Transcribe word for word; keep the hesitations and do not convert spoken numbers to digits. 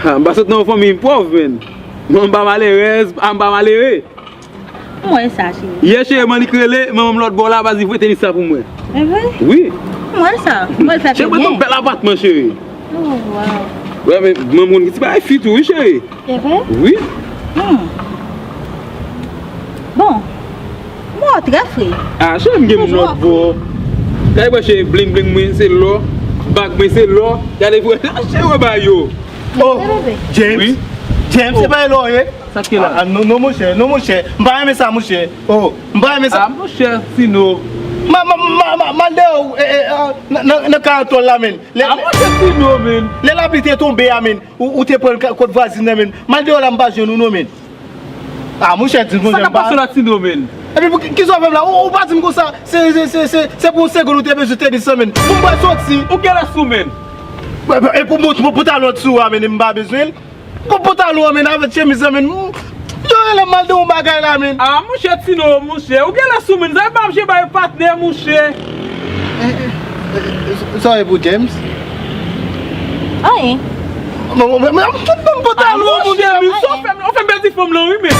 Ah, m pa sot nan yon fanmi pòv, menn. Mwen, m pa malerèz, ah, m pa malere. Mwen sa, cheri. Yè, cheri, Manik rele, manman m lòt bò la, baz li voye tenis sa pou mwen. E vre? Wi. Mwen sa. Mwen fè Cheri, mwen byen. Yon bèl apatman, cheri. Oh, wow. Wè, men mwen konn ki ti bagay fi tou, wi, cheri. E vre? Wi. Hmm. Bon. Mwen trè fre. Ah, cheri, m gen moun lòt bò. Gade, wè, cheri, bling bling mwen, se lò. Bag mwen, se lò. Gade, wè, cheri, wè, ba yo. Oh, Bebe. James. Wi. James, se pa lò, eh? Sa ki la? Ah, non, non, monchè, non, monchè. M pa renmen sa, monchè. Oh, m pa renmen sa. Ah, monchè, Tino. Ma, ma, ma, ma, ma, de, eh, eh, ah, nan, nan, nan karantòl la, men. Lè, Ah, monchè, Tino, men. Lè lapli te tonbe a, men. Ou, ou te pran l ka- kot vwazin nan, men. Mal de la, m pa jwenn ou, non, men. Ah, monchè, di, monchè, Sa k m ap pa. Pase la, Tino, men? Epi, pou ki, ki sa w fè m la? Ou, ou pa di m konsa. Se, se, se, se, se pou yon segonn ou te bezwen tenis lan, men. Pou m bay soti. Ou gen lè sou, men? E pou, pou, pou pantalon sou a, men, m pa bezwen l. Pou pantalon an, men, avèk chemiz lan, men. Yo rele m al de yon bagay la, men. Ah, monchè, Tino, monchè. Ou gen lè sou, men. Sa pa ap jwe bay patnè, monchè. Sa e pou James? Anyen. Mwen, mwen, mwen, mwen, mwen, pantalon an, Monchè, monchè. men, sa w fè m, ou fè m pèdi fanm lan, wi, men.